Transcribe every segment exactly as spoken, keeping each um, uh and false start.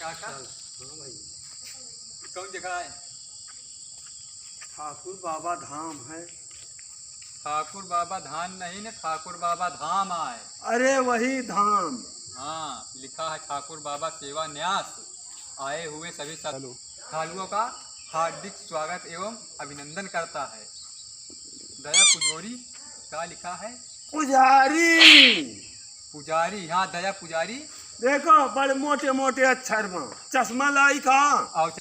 काका, हाँ भाई। कौन जगह है? ठाकुर बाबा धाम है। ठाकुर बाबा धाम नहीं न, ठाकुर बाबा धाम आए। अरे वही धाम। हाँ, लिखा है ठाकुर बाबा सेवा न्यास, आए हुए सभी श्रद्धालुओं का हार्दिक स्वागत एवं अभिनंदन करता है। दया पुजोरी का लिखा है? पुजारी। पुजारी, हाँ, दया पुजारी। देखो, बड़े मोटे मोटे अक्षर में चश्मा लाई का। आओ, च-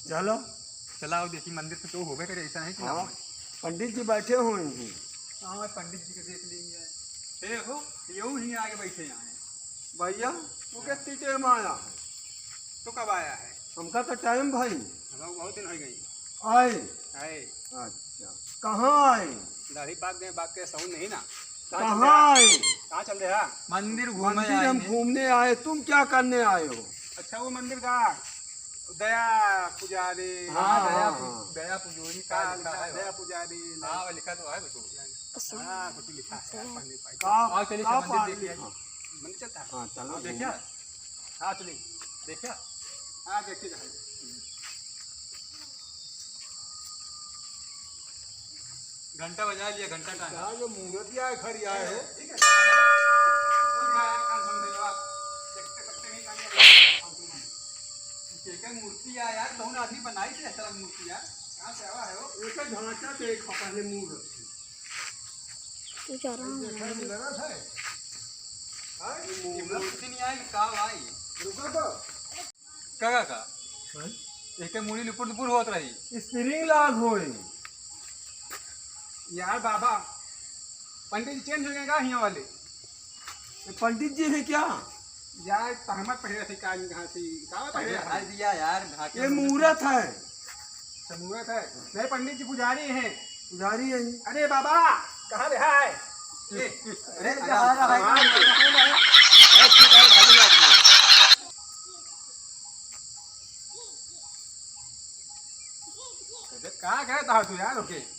चलो। चला आओ, देखी मंदिर तो, तो होबे करे, ऐसा है कि ना हाँ, होए? पंडित जी बैठे हुए हैं। हाँ, पंडित जी के देख लेंगे। ए हो, यूं ही आगे बैठे यहाँ हैं। भैया, तू के सीटे में आया है? तू कब आया है? हमका तो टाइम भाई। हम बहुत दिन हो गई। आए। आए। अच्छा, कहाँ आए? दाढ़ी पाक गए, बात के सहूर नहीं ना। कहाँ आए? कहाँ चल रहा? मंदिर घूमने मंदिर आए हम हैं। घूमने आए, तुम क्या करने आए हो? अच्छा, वो मंदिर का दया पुजारी। हाँ, हाँ, दया हाँ, पु-, हाँ। दया पुजोरी का हाँ, लिखा है। दया पुजारी। हाँ, वो लिखा तो है कुछ। हाँ, कुछ लिखा है, अच्छा। पंडित भाई। का, आओ, चलिए, का मंदिर पानी देखिए। लिखा? मंदिर चलता है? हाँ, चलो, हाँ, देखिए। घूमो। हाँ, चलिए। देखिए। हाँ, देखिए, जाइए। घंटा बजा लिया, घंटा टाइम। यार, जो मूर्ति आए, खड़ी आए है। ठीक है। देखते, देखते नहीं, एक मूर्ति आया यार, कौन आदमी बनाई थी ऐसा मूर्ति यार? कहाँ से आवा है वो? एक ढांचा देख, पहले मूर्ति। तू जा रहा है। देखा, मिल रहा था। हाँ? ये मूर्ति नहीं आई, का भाई? रुका तो। का, का, का? हाँ? एक मूड़ी लुपुर लुपुर होत रही। स्प्रिंग लाग होई। यार बाबा, पंडित जी चेंज हो गए का हियां वाले? ये पंडित जी हैं क्या? यार, तहमत पहले थे, का घासी, का पहले अरे, थे? हटाई दिया यार, घाटी ये में। मूरत है। अच्छा, मूरत है। नहीं, पंडित जी पुजारी हैं। पुजारी हैं। अरे बाबा, कहाँ रहा है? ए, अरे, अरे, जा रहा है। अरे, ठीक है, भाई, जा रहा है। अरे, का कहता है तू यार, ओके?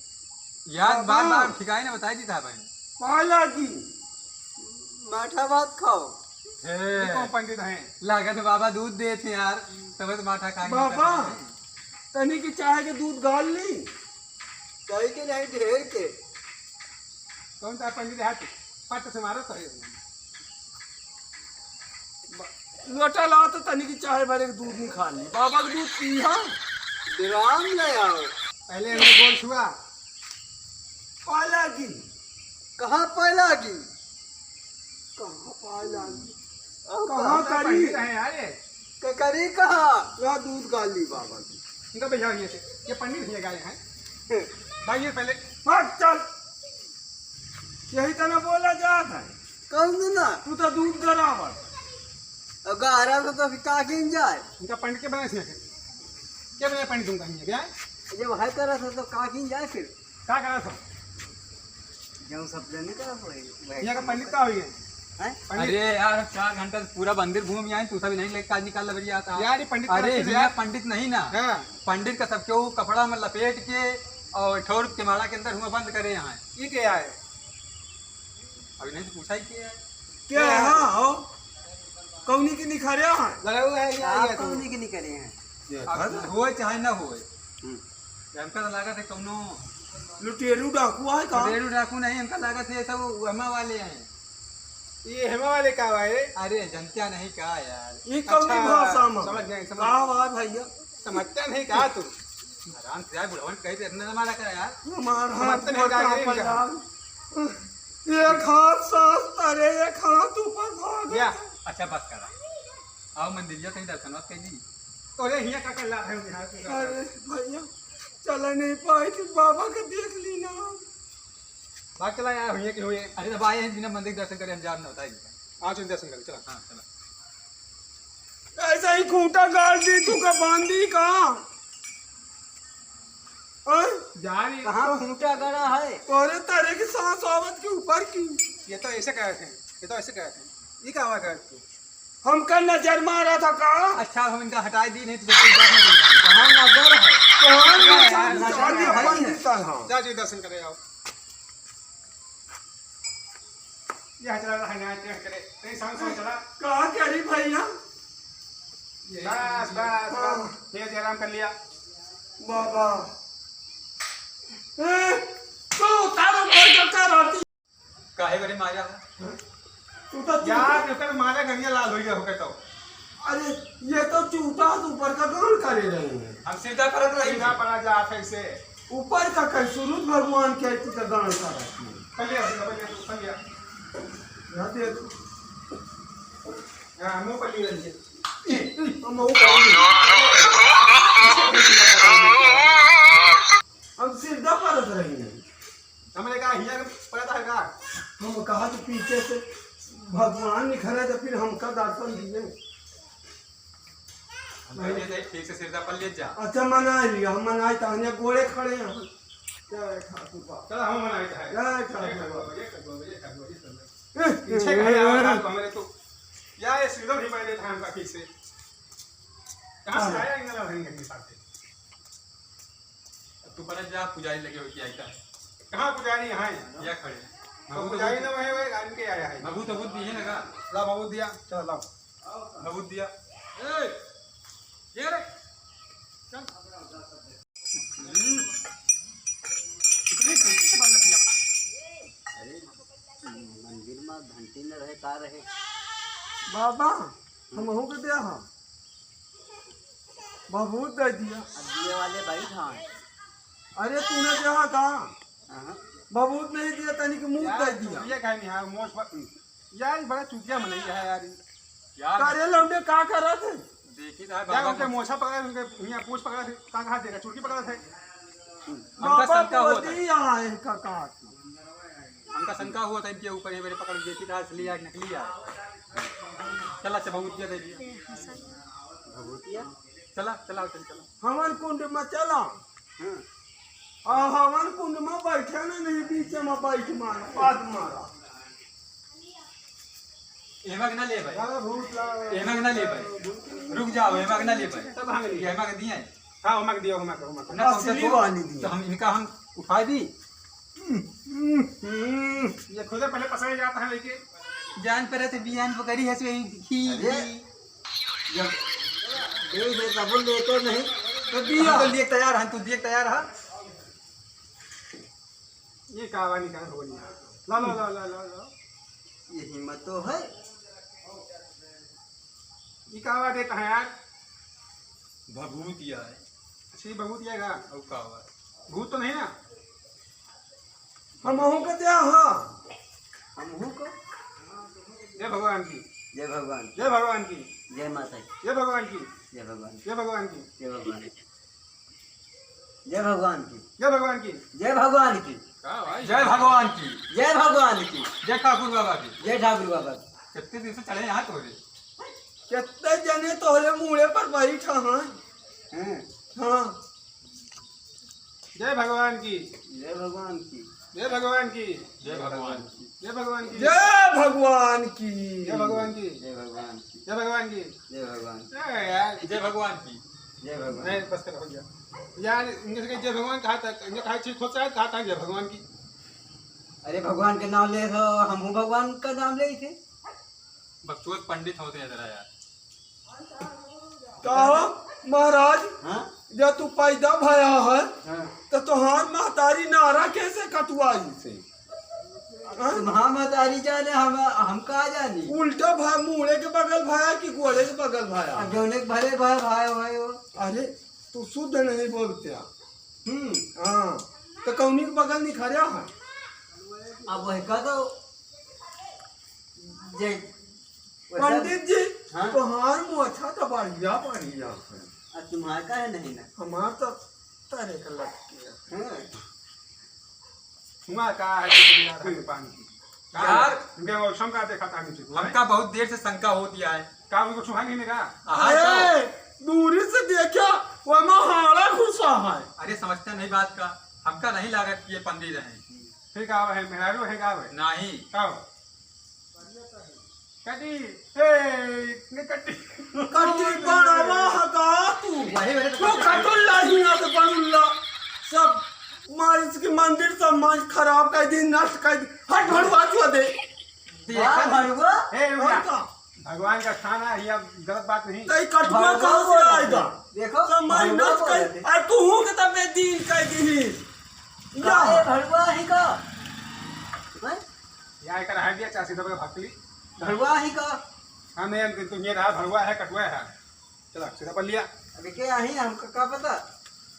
यार, बाबा। बार बार ठिकाने बताई दी था भाई। पाला की माठा भात खाओ। हे। ये कौन पंडित हैं? लागत बाबा दूध देत हैं यार, तब तो माठा खा के बाबा, निकल गए। तनी की चाय के दूध गाल ली। कहीं के नहीं, ढेर के। कौन सा पंडित है? पट से मारो तो है। ब-, लोटा लाओ तो तनी की चाय भरे के दूध निकाल ली। बाबा के दूध पी, हाँ? विराम ले आओ। पहले हमने गोड़ छुआ। पाला की। कहाँ पाला की? कहाँ पाला की? अब कहाँ कहाँ करी? पंडित हैं यार ये? के करी कहाँ? ला दूध गाल ली बाबा की। इनका भैया ये से, ये पंडित भैया गाय हैं। भाई ये पहले। हट चल। यही तना बोला जात है। कौन ना? तू तो दूध गरावत। अब गारा से तो फिर का किन जाए? इनका पंडित के बनाए से क्या बनाए पंडित तुम कहीं क्या? जब है तरह से तो का किन जाए फिर? का करा था? जौन सब जने का वही, वही यहाँ का काम पंडित करता। का हुई है? हैं? पंडित। अरे यार, चार घंटा से पूरा मंदिर घूम आए, तू सब नहीं लेके आज निकाल लबरिया था। यार, ये पंडित अरे, का हियाँ यार। पंडित नहीं ना। हाँ। पंडित का सब केहू कपड़ा में लपेट के और ठोर के माला के अंदर हुआ बंद करे यहाँ। ये क्या है? अभी नहीं तो पूछा ही क्या है? क्या है? हाँ, हो? कौनी के निखारे हैं? लगा हुआ है, ये आप आइए तो। कौनी के निखारे हैं? ये अब घर? होए चाहे ना होए। हम्म। हमका तो लागत है कौनो लुटेरू डाकू है का? लुटेरू डाकू नहीं, हमका लागत है सब हेमा वाले हैं। ये हेमा वाले का भाई? अरे जनत्या नहीं का यार। ये कौनी अच्छा, भाषा में? समझ गए, समझ का गए। बात भैया? समझता नहीं का तू? आराम से यार, बुढ़वन कहीं पे इतना मारा कर यार। हमारा समझता नहीं का, पकड़ यार। एक हाथ सास तरे, एक हाथ ऊपर भाग। या। अच्छा बस करा। आओ मंदिरिया कहीं दर्शन मत कर दी। तोरे हिया का कर ला है यहाँ पे। अरे भैया, चला नहीं पाए कि बाबा का देख ली ना। भाग चला यार, हुए कि हुए। अरे, तब आए हैं, बिना मंदिर के दर्शन करे हम जान ना बताए। आज दर्शन करे, चला। हाँ, चला। ऐसा ही खूंटा गाड़ दी, तू का बांध दी का? हाँ? जा रही। कहाँ खूंटा गड़ा है? तोरे तरे की सांस आवत के ऊपर की। ये तो ऐसे कहते हैं, ये तो ऐसे कहते हैं। ये क्या हुआ कहते हैं? हमका नजर मारा था का? अच्छा, हम इनका हटाई दी, नहीं तो जब तक बात नहीं करेंगे। कहाँ नजर है? कहाँ अरे नजर? यार, नजर चांदी है अपन ही। दिखता है। जा जी, दर्शन करे आओ। ये हजरा रहा है, यहाँ चढ़ करे। तेरी सांस हो चला। कहाँ के अरे भैया? बस, बस, बस। हाँ। ये जयराम कर लिया। बाबा। ए, तू तारो कोई चक्कर आती। काहे बरे मारा है? तू तो यार, चूता। एकर मारे गंगे लाल हो गया होके तो। अरे, ये तो चूता है, ऊपर का गान करे रहे हैं। हम सीधा परत रही सीधा थी। परा जा, फिर से। ऊपर का कहे, सूरज भगवान के तू तो गान करत है। पलिया, पलिया, पलिया। यहाँ देख। हाँ, मुंह पलिया लीजिए। हम मुंह पलिया। हम सीधा परत रही हैं। हमरे का हिया के पड़ता है का? हम कहा तो पीछे से भगवान निखरे तो फिर हमका दर्शन दिए। हम कहते थे ठीक से सिरदा पर ले जा। अच्छा, मनाई लिया, हम मनाई, तहने गोड़े खड़े हैं। जय ठाकुर बाबा। चल, हम मनाई तो है। जय ठाकुर बाबा। ये कर दो, ये कर दो, ये कर दो। पीछे कहे यार, हमरे तो, या ये सीधा भी पहले था हमका ठीक से। कहाँ से हाँ। आया इनका लड़ाई करने साथे? अब तू परे जा, पुजारी लगे हो कि आइता है। कहाँ पुजारी यहाँ है? या खड़े। तो पुजारी ना वही, वही आदमी के आया है। भभूत, भभूत दिए ना का? ला भभूत दिया, चल लाओ। भभूत दिया। ए, ये रे। चल। हम्म। इतनी घंटी से बंद किया। अरे, मंदिर में घंटी न रहे, का रहे? बाबा, हमहू के दिया हा। भभूत दे दिया। अब दिए वाले बैठ हाँ। अरे तूने दिया का? हाँ। भभूत नहीं दिया, तनिक मूत यार, दे दिया। ये काहे नहीं, हाँ, मोछ पर, यार, बड़ा चूतिया मनई है यार। यार। अरे लौंडे का करत है? देखी था यार, बाबा उनके को। मोछा पकड़ा, उनके हियाँ पूछ पकड़ा थे, का कहा देगा, चुटकी पकड़ा थे। हमका बाबा शंका हुआ था। बोलती यहाँ है का कहा थी। हमका शंका हुआ था इनके ऊपर, ये मेरे पकड़ के देखी था, असली या नकली या। चला, अच्छा, भभूतिया दे दिया। भभूतिया? चला, चला, चल, चला। हवन कुंड में चला। हाँ। आ हवन कुंड में बैठे ना, नहीं बीच में बैठ मारा, पाद मारा। एमक ना ले भाई। हाँ, भूत ला-, एमक ना ले भाई। रुक जाओ, एमक ना ले भाई। तब भाग लिया। एमक दिए। हाँ, ओमा के दिया, ओमा के, ओमा के। ना, तो असली तो, वाली दिया। तो हम इनका हम उठा दी। हम्म, हम्म, हम्म। ये खुदे पहले पसंद जाता है लेके। जान पर तो बियान पकड़ी है, सो यही ही, अरे, ही। जब दे दे, तब लेते नहीं, तो दिया। हम तो लिए तैयार हैं, तू दिए तैयार है। ये का वाली का हो गई? ला, ला, ला, ला, ला, ला। ये हिम्मत तो है। ये का आवाज देता है यार? भभूतिया है। अच्छा, ये भभूतिया का? और का आवाज? भूत तो नहीं ना? हमहू के द्या, हाँ। हमहू को? जय भगवान की। जय भगवान। जय भगवान की। जय माता की। जय भगवान की। जय भगवान। जय भगवान की। जय भगवान की। जय भगवान की। जय भगवान की। जय भगवान की। का भाई? जय भगवान की। जय भगवान की। जय ठाकुर बाबा की। जय ठाकुर बाबा की। कितने दिन से चढ़े यहाँ तोरे? कितने जने तोरे मूड़े पर बैठा हैं? हैं। हाँ। जय भगवान की। जय भगवान की। जय भगवान की। जय भगवान की। जय भगवान की। जय भगवान की। जय भगवान की। जय भगवान की। जय भगवान की। जय भगवान। ए यार। जय भगवान की। जय भगवान। नहीं, बस कर, हो गया। यार, इनके से जय भगवान कहा था, इनने कहा ठीक होता है, कहा था जय भगवान की। अरे, भगवान के नाम ले तो हमहू भगवान का नाम ले थे। बकचोद पंडित होते हैं जरा यार। का हो महाराज, हाँ? जब तू पैदा भया है, हाँ। तो तोहार महतारी नारा कैसे कटवाई से? हाँ? तुम्हार महतारी जाने, हम, हम का जानी? उल्टा भा-, मूड़े के बगल भया कि गोड़े के बगल भया? अब जौने के भले भाई, भाई, भाई हो। अरे, तू शुद्ध नहीं बोलते। हम्म। हाँ, तो कौनी के बगल निखरया है? अब वह का तो जे पंडित जी, हाँ? तोहार मोछा तो बढ़िया, बढ़िया है। आ, तुम्हार का है नहीं ना? हमार तो तरे का लटके है। हाँ। हुआ का है कि तुम यार हमें पानी की? यार, इनके मौसम का देखा था नीचे को, हमका बहुत देर से शंका होती है। का उनको छुहा नहीं लगा? हाँ, अरे, तो दूरी से देखा, वो में हाड़ा घुसा है। अरे, समझते नहीं बात का, हमका नहीं लागत कि ये पंडित हैं। फिर का है, मेहरारू है का है? नहीं। का हो? कटी, ए, ने कटी। कटी बड़वा हका तू। वही, वही तो तू कटी। कटुल्ला ही ना तो बड़ुल्ला। सब मारिस के मंदिर सब मारिस खराब कर दी, नष्ट कर दी। हट भड़वा तू दे। देखा वाह, भड़वा। ए, रुक और जा। का? भगवान का स्थान है, ये गलत बात नहीं। तो ई कटुआ कहाँ से आएगा? देखो, समझ भड़ुआ मत बोल कर। रहे थे। अरे तू हूँ के तबे दिन कह दी। काहे भड़ुआ ही का? हैं? यहाँ एक रहा दिया, चार सीधा पे भटकली। भड़ुआ ही का? हाँ, नहीं, तुम ये रहा, भड़ुआ है, कटुआ है। चला, सीधा पड़ लिया। अबे के आही, हमका का पता?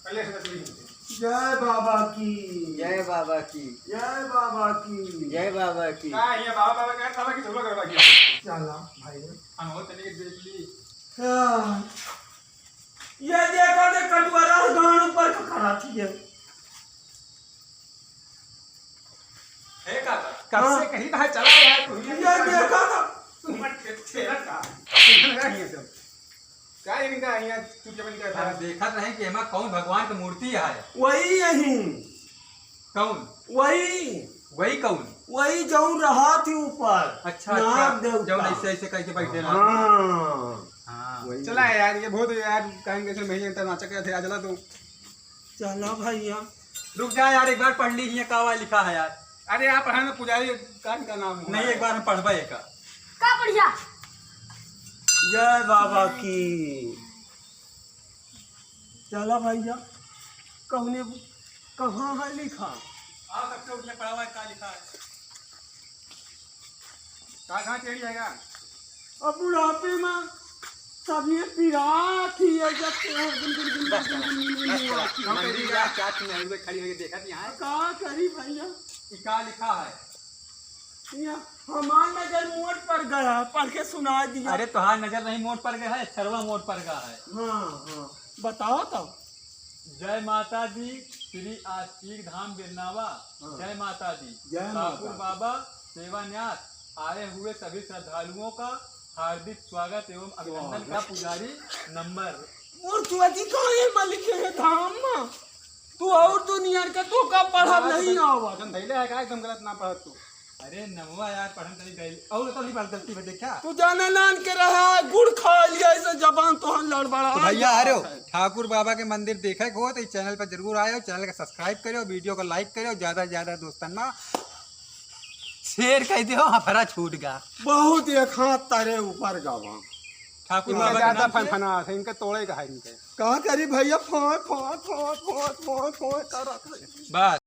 पहले सीधा सीधी। जय बाबा की। जय बाबा की। जय बाबा की। जय बाबा की। का ये बाबा, बाबा का था कि झूला करवा दिया? चला भाई। हम हो तने के देख ली। हाँ। ये देखो, देख कटुआ रहा गांड ऊपर का खड़ा थी है। हे काका, कब से हाँ। कहीं कहाँ चला गया है तू? ये देखा था। तू मत खे-, खेला का? खेला नहीं है सब। क्या ये इनका यहाँ चुपचाप इनका हम था? देखत रहे कि एमा कौन भगवान की मूर्ति है। वही यही। कौन? वही। वही कौन? वही जौन रहा थी ऊपर। अच्छा, नाग अच्छा। देवता। जौन ऐसे, ऐसे करके बैठे रहा। हाँ। हाँ। वही। चला यार, ये बहुत यार, कहेंगे से महीने तक नाचक थे, आ चला तू। चला भैया। रुक जा यार, एक बार पढ़ ली, ये कावा लिखा है यार। अरे आप है ना पुजारी, कान का नाम हुआ नहीं, है। एक बार हम पढ़बे का। का पढ़िया? जय बाबा की। चला भैया, कौने, कहाँ है लिखा? आ सकते हो, उसने पढ़ा हुआ है, का लिखा है? कहाँ, कहाँ चढ़ी जाएगा? अब बुढ़ापे में सब ये पिरात ही है, जब से गुन, गुन, गुन, बस, गुन, गुन, गुन, गुन, बस, गुन, बस। गुन, मंदिर गुन, जा, क्या तुम यहाँ पे खड़ी होके देखा थी यहाँ? का करी भैया? ये का लिखा है? ये हमार नजर मोट पर गया, पढ़ के सुना दिया। अरे, तोहार नजर नहीं मोट पर गया है, अक्षरवा मोट पर गया है। हाँ, हाँ, बताओ तो। जय माता दी, श्री आस्तीक धाम बिरनावा। हाँ। जय माता दी। जय माता दी। ठाकुर बाबा सेवा न्यास आए हुए सभी श्रद्धालुओं का हार्दिक स्वागत एवं अभिनंदन का पुजारी नंबर। और तू अजी कहाँ है मालिक है धाम में? तू और दुनिया के तू का पढ़ब हाँ, नहीं एकदम, आवत। एकदम धैले है का, एकदम गलत ना पढ़त तू। अरे नमवा यार, पढ़न तनी गइल। और तो नहीं पढ़ गलती में देखा। तू जाने नान के रहा, गुड़ खा लिया, ऐसे जबान तो हम लड़बड़ा तो भैया, आ अरे रहा है। ठाकुर बाबा के मंदिर देखे के हो तो इस चैनल पर जरूर आयो, चैनल का सब्सक्राइब करो, वीडियो को लाइक करो, ज्यादा से ज्यादा दोस्तन में शेयर कर दियो। हाँ, फरा छूट गया। बहुत एक हाथ तारे ऊपर गवा। ठाकुर इनका बाबा के ज्यादा नाम से फनफना है, इनका तोड़े का है इनके। का करी भैया, फोय, फोय, फोय करत है। बस।